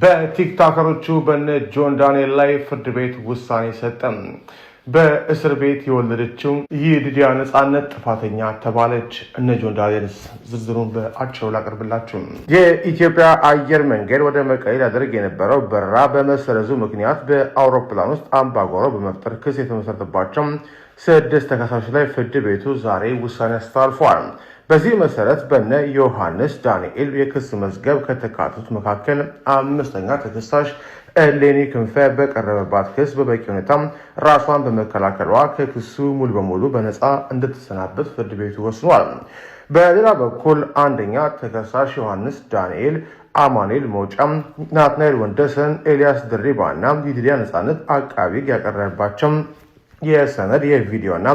በቲክቶከሮቹ በነ ጆን ዳንኤል ላይ ፍርድ ቤት ውሳኔ ሰጠም። በእስር ቤት የወለደችው ይዲድያ ነጻነት ጥፋተኛ ተባለች። እነ ጆን ዳንኤልስ? ዝርዝሩን በአጭሩ ላቅርብላችሁ። የኢትዮጵያ አየር መንገድ ወደ መቀሌ ሊያደርግ የነበረው በረራ በመሰረዙ ምክንያት በአውሮፕላን ውስጥ አምባጓሮ በመፍጠር ክስ የተመሰረተባቸው ስድስት ተከሳሾች ላይ ፍርድ ቤቱ ዛሬ ውሳኔ አስተላልፏል። በዚህ መሰረት በነ ዮሐንስ ዳንኤል የክስ መዝገብ ከተካተቱት መካከል አምስተኛ ተከሳሽ እሌኒ ክንፈ በቀረበባት ክስ በበቂ ሁኔታ ራሷን በመከላከሏ ከክሱ ሙሉ በሙሉ በነፃ እንድትሰናበት ፍርድ ቤቱ ወስኗል። በሌላ በኩል አንደኛ ተከሳሽ ዮሐንስ ዳንኤል፣ አማኑኤል መውጫ፣ ናትናኤል ወንደሰን፣ ኤልያስ ድሪባ እና ይዲድያ ነፃነት አቃቢ ሕግ ያቀረበባቸው የሰነድ፣ የቪዲዮና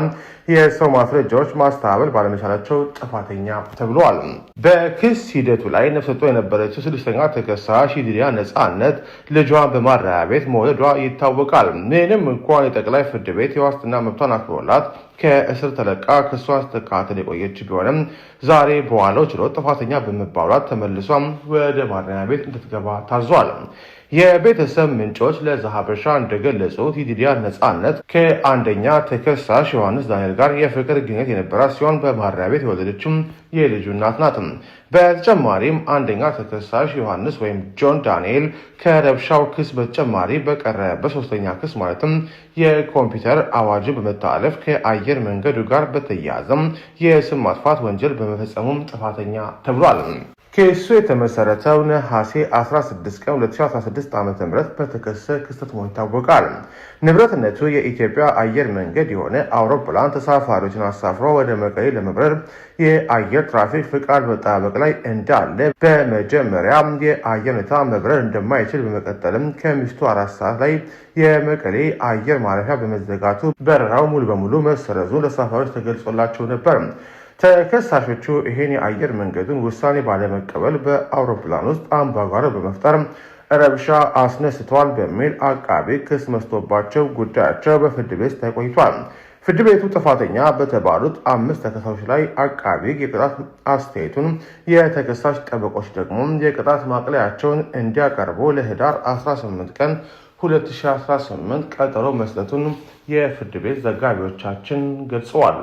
የሰው ማስረጃዎች ማስተባበል ባለመቻላቸው ጥፋተኛ ተብለዋል። በክስ ሂደቱ ላይ ነፍሰ ጡር የነበረችው ስድስተኛ ተከሳሽ ይዲድያ ነፃነት ልጇን በማረሚያ ቤት መውለዷ ይታወቃል። ምንም እንኳን የጠቅላይ ፍርድ ቤት የዋስትና መብቷን አክብሮላት ከእስር ተለቃ ክሷን ስትከታተል የቆየች ቢሆንም፣ ዛሬ በዋለው ችሎት ጥፋተኛ በመባሏ ተመልሷ ወደ ማረሚያ ቤት እንድትገባ ታዟል። የቤተሰብ ምንጮች ለዘሀበሻ እንደገለጹት ይዲድያ ነፃነት ከአንደኛ ተከሳሽ ዮሐንስ ዳንኤል ጋር የፍቅር ግንኙነት የነበራት ሲሆን፣ በማረሚያ ቤት የወለደችው የልጁ እናት ናት። በተጨማሪም አንደኛ ተከሳሽ ዮሐንስ ወይም ጆን ዳንኤል ከረብሻው ክስ በተጨማሪ በቀረበ ሶስተኛ ክስ፣ ማለትም የኮምፒውተር አዋጅን በመተላለፍ ከአየር መንገዱ ጋር በተያያዘም የስም ማጥፋት ወንጀል በመፈጸሙም ጥፋተኛ ተብሏል። ክሱ የተመሰረተው ነሐሴ 16 ቀን 2016 ዓ.ም በተከሰተ ክስተት መሆኑ ይታወቃል። ንብረትነቱ የኢትዮጵያ አየር መንገድ የሆነ አውሮፕላን ተሳፋሪዎችን አሳፍሮ ወደ መቀሌ ለመብረር የአየር ትራፊክ ፍቃድ በመጠባበቅ ላይ እንዳለ በመጀመሪያ የአየር ሁኔታ መብረር እንደማይችል፣ በመቀጠልም ከምሽቱ 4 ሰዓት ላይ የመቀሌ አየር ማረፊያ በመዘጋቱ በረራው ሙሉ በሙሉ መሰረዙን ለተሳፋሪዎች ተገልጾላቸው ነበር። ተከሳሾቹ ይህን የአየር መንገዱን ውሳኔ ባለመቀበል በአውሮፕላን ውስጥ አምባጓሮ በመፍጠር ረብሻ አስነስተዋል በሚል አቃቢ ክስ መስርቶባቸው ጉዳያቸው በፍርድ ቤት ተቆይቷል። ፍርድ ቤቱ ጥፋተኛ በተባሉት አምስት ተከሳሾች ላይ አቃቢ ሕግ የቅጣት አስተያየቱን፣ የተከሳሽ ጠበቆች ደግሞ የቅጣት ማቅለያቸውን እንዲያቀርቡ ለህዳር 18 ቀን 2018 ቀጠሮ መስጠቱን የፍርድ ቤት ዘጋቢዎቻችን ገልጸዋል።